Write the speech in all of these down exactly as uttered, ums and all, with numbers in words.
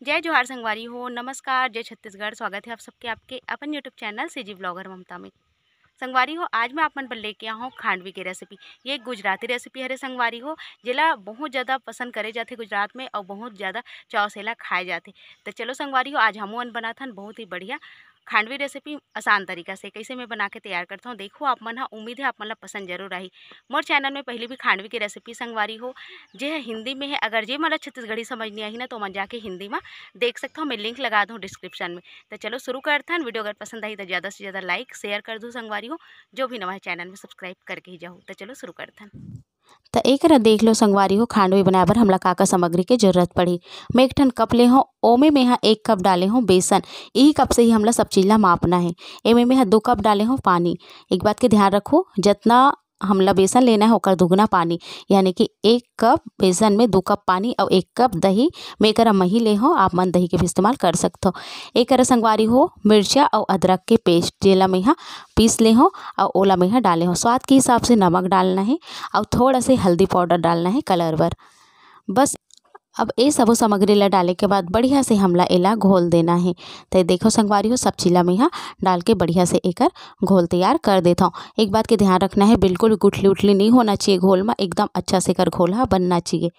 जय जोहार संगवारी हो, नमस्कार, जय छत्तीसगढ़। स्वागत है आप सबके आपके अपन YouTube चैनल सीजी ब्लॉगर ममता में। संगवारी हो, आज मैं आप मन बर लेके आए हूँ खांडवी के रेसिपी। ये एक गुजराती रेसिपी हरे संगवारी हो, जेला बहुत ज़्यादा पसंद करे जाथे गुजरात में और बहुत ज़्यादा चाव से एला खाए जाथे। तो चलो संगवारी हो, आज हमू मन बनाथन बहुत ही बढ़िया खांडवी रेसिपी आसान तरीका से। कैसे मैं बना के तैयार करता हूँ, देखो आप मन ह, उम्मीद है आप मन ला पसंद जरूर आही। मोर चैनल में पहले भी खांडवी के रेसिपी संगवारी हो, जे ह हिंदी में है। अगर जे मन ला छत्तीसगढ़ी समझ नहीं आही ना, तो मन जाके हिंदी में देख सकते हो, मैं लिंक लगा दूँ डिस्क्रिप्शन में। तो चलो शुरू करथन। वीडियो अगर पसंद आई तो ज़्यादा से ज़्यादा लाइक शेयर कर दो संगवारी हो, जो भी नवा है चैनल में सब्सक्राइब करके ही जाओ। तो चलो शुरू करथन। त एकरा देख लो संगवारी हो, खांडवी बनाए बर हमला का का सामग्री के जरूरत पड़ही। मैं एक ठन कप ले हूँ, ओमे मैं ह एक कप डाले हूँ बेसन। यही कप से ही हमला सब चीज ला मापना है। एमे मैं ह दो कप डाले हूँ पानी। एक बात के ध्यान रखो, जितना हमला बेसन लेना है ओकर दुगुना पानी, यानी कि एक कप बेसन में दो कप पानी और एक कप दही। मैं एकरा मही ले हूँ, आप मन दही के भी इस्तेमाल कर सकते हो। एकरा संगवारी हो, मिर्चा और अदरक के पेस्ट जेला मैं ह पीस ले हूँ और ओला मैं ह डाले हूँ। स्वाद के हिसाब से नमक डालना है और थोड़ा से हल्दी पाउडर डालना है कलर बर। बस अब ये सबो सामग्री ला डाले के बाद बढ़िया से हमला एला घोल देना है। तो देखो संगवारी हो, सब चीज ला मैं ह डाल के बढ़िया से एकर घोल तैयार कर देता हूँ। एक बात के ध्यान रखना है, बिल्कुल गुठली उठली नहीं होना चाहिए घोल में, एकदम अच्छा से एकर घोल ह बनना चाहिए।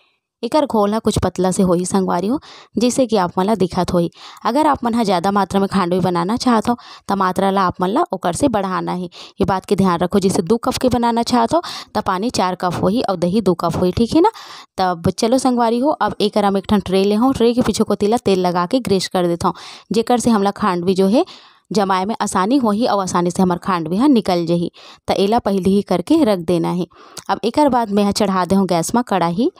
एकर घोल ह कुछ पतला से होही संगवारी हो, जैसे कि आप मन ला दिखत होही। अगर आप मन ह ज़्यादा मात्रा में खांडवी बनाना चाहत हो, त मात्रा ला आप मन ला ओकर से बढ़ाना है। ये बात के ध्यान रखो, जैसे दो कप के बनाना चाहत हो, त पानी चार कप होही और दही दो कप होही, ठीक है ना। तब चलो संगवारी हो, अब एकरा में एक ठन ट्रे ले हूँ। ट्रे के पीछे कोती ला तेल लगा के ग्रीस कर देता हूँ, जेकर से हमला खांडवी जो है जमाए में आसानी होही और आसानी से हमर खांडवी ह निकल जही। त एला पहले ही करके रख देना है। अब एकर बाद मैं ह चढ़ा दे हूँ गैस में कढ़ाई।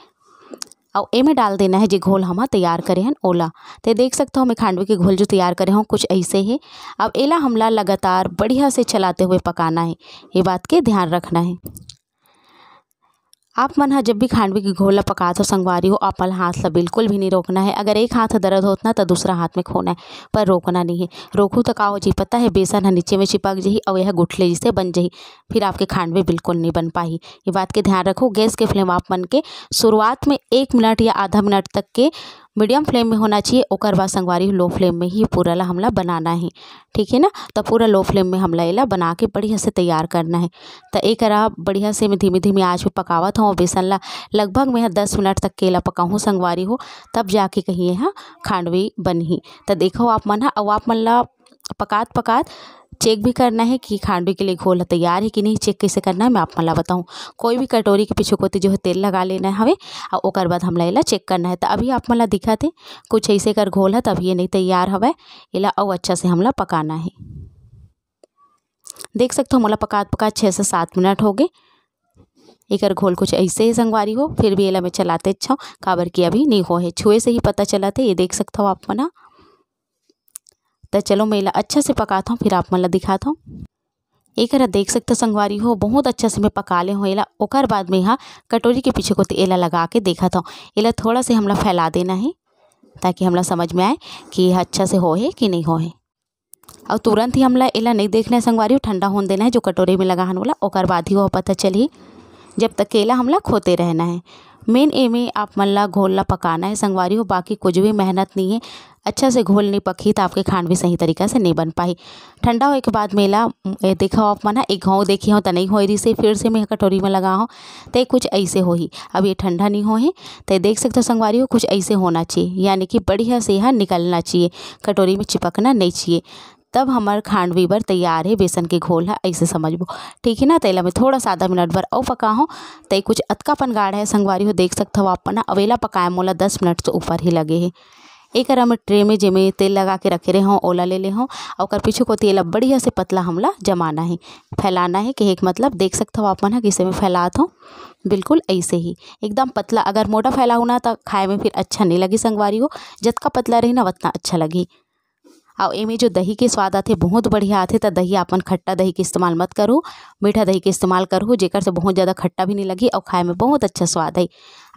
अउ एमे डाल देना है जे घोल हम तैयार करे हन ओला। ते देख सकते हो, मैं खांडवी के घोल जो तैयार करे हूँ कुछ ऐसे है। अब एला हमला लगातार बढ़िया से चलाते हुए पकाना है, ये बात के ध्यान रखना है। आप मन ह जब भी खांडवी के घोल ला पकात हो संगवारी हो, आप मन हाथ ला बिल्कुल भी नहीं रोकना है। अगर एक हाथ दर्द होत ना, तो दूसरा हाथ में खोना है, पर रोकना नहीं है। रोकू तो का हो जी, पता है, बेसन ह नीचे में चिपक जही और यह गुठली जैसे बन जही, फिर आपके खांडवी बिल्कुल नहीं बन पाही। ये बात के ध्यान रखो। गैस के फ्लेम आप मन के शुरुआत में एक मिनट या आधा मिनट तक के मीडियम फ्लेम में होना चाहिए। ओकर बाद संगवारी लो फ्लेम में ही पूरा ला हमला बनाना है, ठीक है ना। तो पूरा लो फ्लेम में हमला एला बना के बढ़िया से तैयार करना है। तो एकरा बढ़िया से मैं धीमे धीमे आँच पे पकावत हूँ। बेसन ला लगभग मैं ह दस मिनट तक के एला पकाहूँ संगवारी हो, तब जाके कहीं यह खांडवी बनही। तो देखो आप मन ह, अउ आप मन ला पकात पकात चेक भी करना है कि खांडवी के लिए घोल तैयार है कि नहीं। चेक कैसे करना है, मैं आप मन ला बताऊँ। कोई भी कटोरी के पीछे कोती जो है तेल लगा लेना हवे, और ओकर बाद हमला एला चेक करना है। तो अभी आप मन ला दिखत है कुछ ऐसे कर घोल है, तभी ये नहीं तैयार हवे। एला अउ अच्छा से हमला पकाना है। देख सकते हो, मोला पकात पकात छः से सात मिनट हो गए। एकर घोल कुछ ऐसे है संगवारी हो, फिर भी एला मैं चलाते अच्छा, काबर कि अभी नहीं हो है, छुए से ही पता चलत है। ये देख सकते हो आप मन ह। त चलो, मैं एला अच्छा से पकात हूँ, फिर आप मन ला दिखात हूँ। एकरा देख सकते हो संगवारी हो, बहुत अच्छा से मैं पका ले हूँ एला। ओकर बाद में हा कटोरी के पीछे कोती एला लगा के देखत हूँ। एला थोड़ा से हमला फैला देना है, ताकि हमला समझ में आए कि यह अच्छा से हो है कि नहीं हो है। और तुरंत ही हमला एला नहीं देखना है संगवारी हो, ठंडा होने देना है, जो कटोरी में लगा हन ओला, ओकर बाद ही वो पता चलही। जब तक के एला हमला खोते रहना है। मेन एमे आप मन ला घोल ला पकाना है संगवारी हो, बाकी कुछ भी मेहनत नहीं है। अच्छा से घोल नहीं पकही तो आपके खांडवी सही तरीका से नहीं बन पाही। ठंडा होए के बाद में एला, ए, देखो आप मन ह, एक घाव देखी हो त नहीं होए रहिसे, फिर से मैं कटोरी में लगा हूँ, ते कुछ ऐसे होही। अब ये ठंडा नहीं हो है, ते देख सकते हो संगवारी हो, कुछ ऐसे होना चाहिए, यानी कि बढ़िया से यह निकलना चाहिए, कटोरी में चिपकना नहीं चाहिए। तब हमर खांडवी बर तैयार है बेसन के घोल ह, ऐसे समझबो, ठीक है ना। तेला मैं थोड़ा सा आधा मिनट बर अउ पका हूँ, ते कुछ अतका पन गाढ़ा है संगवारी हो, देख सकत हव आप मन ह। अब एला पकाए मोला दस मिनट से ऊपर ही लगे है। एकरा मैं ट्रे में जेमे तेल लगा के रखे रहे हूँ, ओला ले ले हूँ, अउ ओकर पीछू कोती एला बढ़िया से पतला हमला जमाना है, फैलाना है। कहे के मतलब देख सकत हव आप मन ह, किसे में फैलात हूँ, बिल्कुल ऐसे ही एकदम पतला। अगर मोटा फैलाहू ना, त खाए में फिर अच्छा नहीं लगी संगवारी हो। जतका पतला रही ना, उतना अच्छा लगी। अउ एमे जो दही के स्वाद आथे, बहुत बढ़िया आथे। त दही, आपन खट्टा दही के इस्तेमाल मत करू, मीठा दही के इस्तेमाल करहू, जेकर से बहुत ज़्यादा खट्टा भी नहीं लगी अउ खाए में बहुत अच्छा स्वाद है।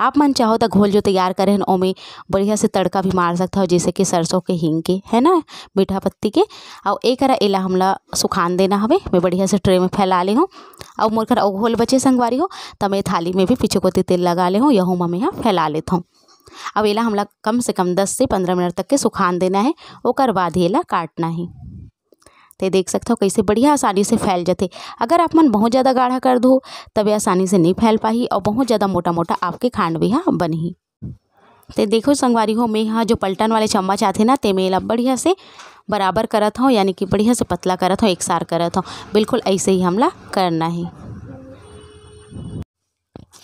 आप मन चाहो त घोल जो तैयार करे हन, ओमे बढ़िया से तड़का भी मार सकत हव, जैसे कि सरसों के, हींग के, है ना, मीठा पत्ती के। अउ एकरा एला हमला सुखान देना हवे। मैं बढ़िया से ट्रे में फैला ले हूँ। अउ मोर घर अउ घोल बचे संगवारी हो, त मैं थाली में भी पीछू कोती तेल लगा ले हूँ, यहू म मैं ह फैला लेत हूँ। अब एला हमला कम से कम दस से पंद्रह मिनट तक के सुखान देना है, ओकर बाद ही एला काटना है। ते देख सकथव कैसे बढ़िया आसानी से फैल जथे। अगर आप मन बहुत ज़्यादा गाढ़ा कर दो, तब ये आसानी से नहीं फैल पाही और बहुत ज़्यादा मोटा मोटा आपके खांडवी हा बनही। ते देखो संगवारी हो, मैं हा जो पलटन वाले चम्मच आथे ना, ते में एला बढ़िया से बराबर करत हूँ, यानी कि बढ़िया से पतला करत हूँ, एक सार करत हूँ। बिल्कुल ऐसे ही हमला करना है।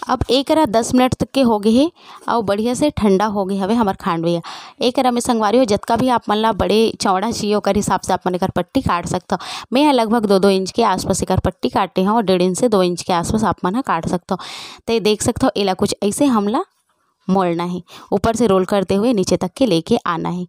अब एकरा दस मिनट तक के हो गए हे, अउ बढ़िया से ठंडा हो गए हवे हमर खांडवी ह। एकरा में संगवारी हो, जतका भी आप मन ला बड़े चौड़ा चाहिए, ओकर हिसाब से आप मन एकर पट्टी काट सकथव। मैं ह लगभग दो दो इंच के आसपास एकर पट्टी काटे हूँ, डेढ़ इंच से दो इंच के आसपास आप मन ह काट सकथव। ते देख सकथव, एला कुछ ऐसे हमला मोड़ना है, ऊपर से रोल करते हुए नीचे तक के लेके आना है,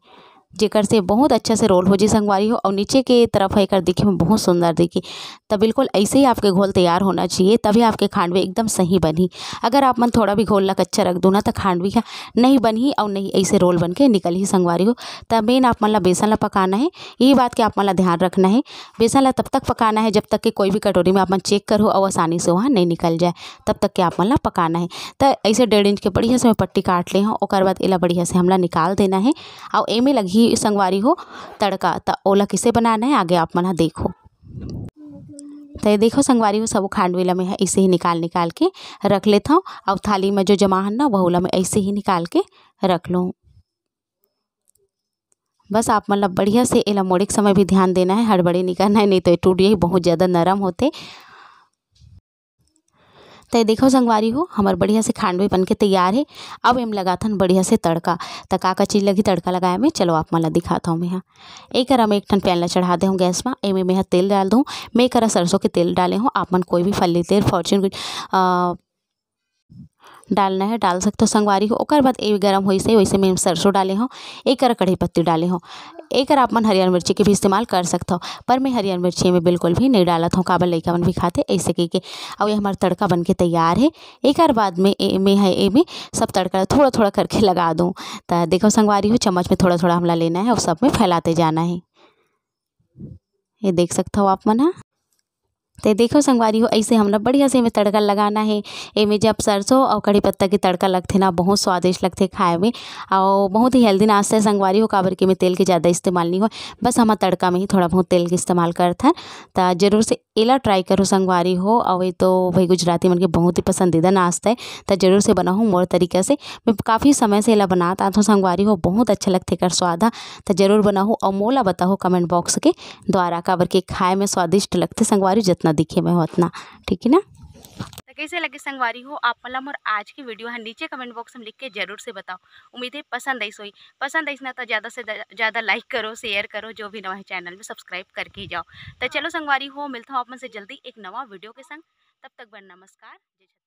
जेकर से बहुत अच्छा से रोल हो जी संगवारी हो। और नीचे के तरफ है एकर दिखे में बहुत सुंदर दिखी। तो बिल्कुल ऐसे ही आपके घोल तैयार होना चाहिए, तभी आपके खांडवी एकदम सही बनही। अगर आप मन थोड़ा भी घोल ला कच्चा रख दो ना, तो खांडवी का नहीं बनही और नहीं ऐसे रोल बन के निकलही संगवारी हो। तो मेन आप मन ला बेसन ला पकाना है, यही बात के आप मन ला ध्यान रखना है। बेसन ला तब तक पकाना है जब तक कि कोई भी कटोरी में आप मन चेक करो और आसानी से वहाँ नहीं निकल जाए, तब तक के आप मन ला पकाना है। त ऐसे डेढ़ इंच के बढ़िया से मैं पट्टी काट ले हूँ। ओकर बाद एला बढ़िया से हमला निकाल देना है। और एमे लगही संगवारी हो तड़का, त ओला किसे बनाना है आगे आप मन ह देखो। तो ये देखो संगवारी हो, सब खांडवी ला मैं ह ऐसे ही निकाल निकाल के रख लेत हूँ। और थाली में जो जमा हन ना, वहू ला मैं ऐसे ही निकाल के रख लूँ। बस आप मन ला बढ़िया से एला मोड़े के समय भी ध्यान देना है, हड़बड़ी नहीं करना है, नहीं तो ये टूट जाही, बहुत ज़्यादा नरम होते। तो ये देखो संगवारी हो, हमर बढ़िया से खांडवी बन के तैयार है। अब एम लगाथन बढ़िया से तड़का। त का का चीज़ लगी तड़का लगाए में, चलो आप मन ला दिखात हूँ मैं ह। एक करा में एक ठन पैन ला चढ़ा दे हूँ गैस में, एमे मैं ह तेल डाल दूँ। मैं करा सरसों के तेल डाले हूँ, आप मन कोई भी फल्ली तेल, फॉर्चून, अ, डालना है, डाल सकते हो संगवारी हो। ओकर बाद ए गरम होइस हे, वैसे में सरसों डाले हो, एक करा कढ़ी पत्ती डाले हो, एक करा आप मन हरियर मिर्ची के भी इस्तेमाल कर सकते हो, पर मैं हरियर मिर्ची में बिल्कुल भी नहीं डालत हूँ, काबर लइका मन भी खाते ऐसे कह के। और ये हमारा तड़का बन के तैयार है। एक बाद में ए, में है ए में सब तड़का थोड़ा थोड़ा करके लगा दूँ। तो देखो संगवारी हो, चम्मच में थोड़ा थोड़ा हमला लेना है और सब में फैलाते जाना है। ये देख सकते हो आप मन ह। ते देखो संगवारी हो, ऐसे हमला बढ़िया से एमे तड़का लगाना है। एमे जब सरसों और कढ़ी पत्ता के तड़का लगथे ना, बहुत स्वादिष्ट लगथे खाए में, और बहुत ही हेल्दी नाश्ता है संगवारी हो, काबर के एमे तेल के ज़्यादा इस्तेमाल नहीं हो, बस हम तड़का में ही थोड़ा बहुत तेल के इस्तेमाल करथन। त जरूर से एला ट्राई करो संगवारी हो। और ये तो भाई गुजराती मन के बहुत ही पसंदीदा नाश्ता है, त जरूर से बनाहू मोर तरीका से। मैं काफ़ी समय से एला बनात आत हूँ संगवारी हो, बहुत अच्छा लगथे एकर स्वाद ह। त जरूर बनाहू और मोला बताहू कमेंट बॉक्स के द्वारा, काबर के खाए में स्वादिष्ट लगथे संगवारी, जितना दिखे में हो उतना, ठीक है ना। तो कैसे लगे संगवारी हो आप मन ला मोर आज की वीडियो है, नीचे कमेंट बॉक्स में लिख के जरूर से बताओ। उम्मीद है पसंद आइस होही, पसंद आइस ना तो ज़्यादा से ज़्यादा लाइक करो, शेयर करो, जो भी नवा है चैनल में सब्सक्राइब करके ही जाओ। तो चलो संगवारी हो, मिलता हूँ आप मन से जल्दी एक नवा वीडियो के संग, तब तक बर नमस्कार, जय छत्तीसगढ़।